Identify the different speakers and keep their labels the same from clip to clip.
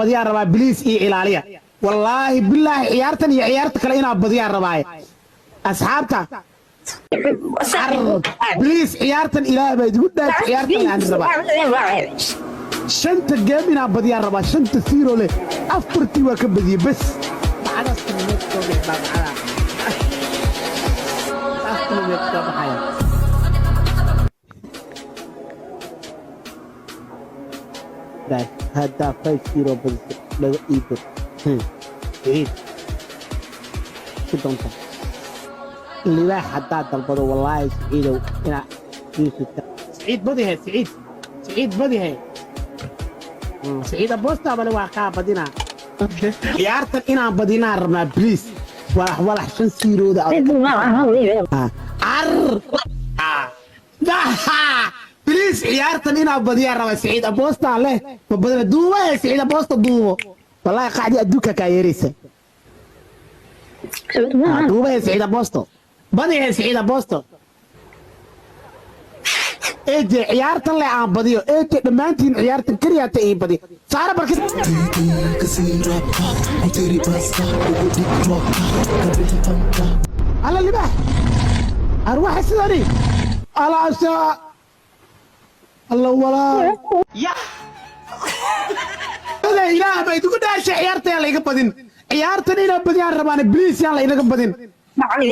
Speaker 1: Badiyaan rabaa, please iyo ilaaliya. Wallaahi bilaahi, ciyaartan iyo ciyaarta kale inaa badiyaan rabaaye. Asxaabta, please, ciyaartan Ilaah baa idigu dhaaf, ciyaartan aan rabaa. Shanta game inaa badiyaan rabaa, shanta zero leh, afartii waa ka badiyey bes. Bacdaas kana meesha soo bixi baa bacdaa. Taas kana meesha soo baxaya. Haddaa 5-0 badiso, dhago ii dir. Siciid ku doonta libaax haddaad dalbado. Wallaahi Siciidow, inaa Siciid badihe, Siciid, Siciid badihe, Siciid aboostabale waa kaa badinaa. Ciyaartan inaan badinaan rabnaa, please. Walax walax shan siirooda car, please. Ciyaartan inaan badiyaan rabaa. Siciid aboostaa leh ma badina? Duuba Siciid Aboosta, duubo. Wallaahi qacdi adduunka kaa yeeraysa. Duubahe Siciid Aboosto, badihe Siciid Aboosto. Eje, ciyaartan leh aan badiyo. Eje, dhammaantiin ciyaartan keliyaata ii badiyo. Saara barki. Alla libaax, arwaxa sidani alaasha alla walaa ya Ilaah ba idigu dhaashay, ciyaarta yaan la iga badin. Ciyaartan inaa badiyaan rabaan, please, yaan la inaga badin.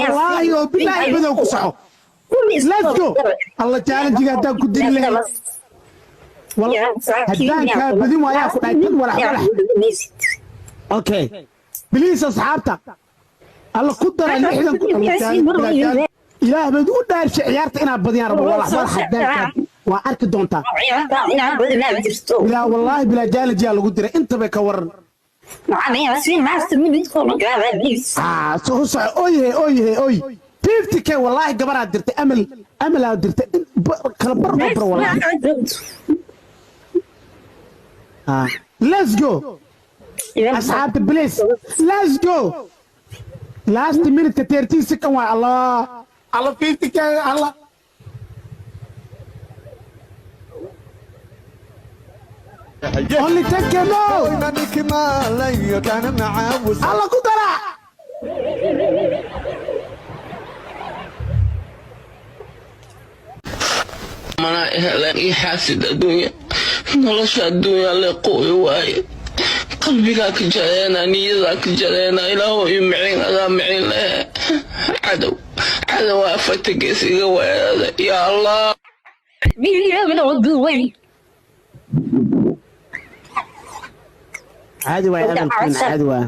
Speaker 1: Wallaahi oo bilaahi, badow ku soco. Let's go. Alla, challenge-ga haddaan ku diri lahayd, haddaan kaa badin waayaa ku dhahay tan walax walax. Okay, please, asxaabta, alla ku dara 60. Ilaah baad ugu dhaarshay, ciyaarta inaad badiyaan rabo. Walax walax haddaan kaa waa arki doontaa. Bilaa wallaahi, bilaa challenge yaa lagu diray intabay ka waran. Soo soco. Oyhe, oyhe, oy, 50K. Wallaahi gabaraad dirtay, Amal, Amalaad dirtay kala bar oo bar. Wallaahi, let's go, asxaabta, please, let's go. Last minute 13 second waay. Allah, Allah, 50K, Allah. Only 10K, no. Allah, ku dara.
Speaker 2: Mana heleen ii xaasid adduunya, nolosha adduunya le quuy waaye. Qalbigaa ka jaleena, niyadaa ka jaleena. Ilaahu ii miciin, adaa miciin lehe. Cadow, cadow afarta gees iga weerada, yaa Allah.
Speaker 1: Caadi waay, amalkiina caadi waa.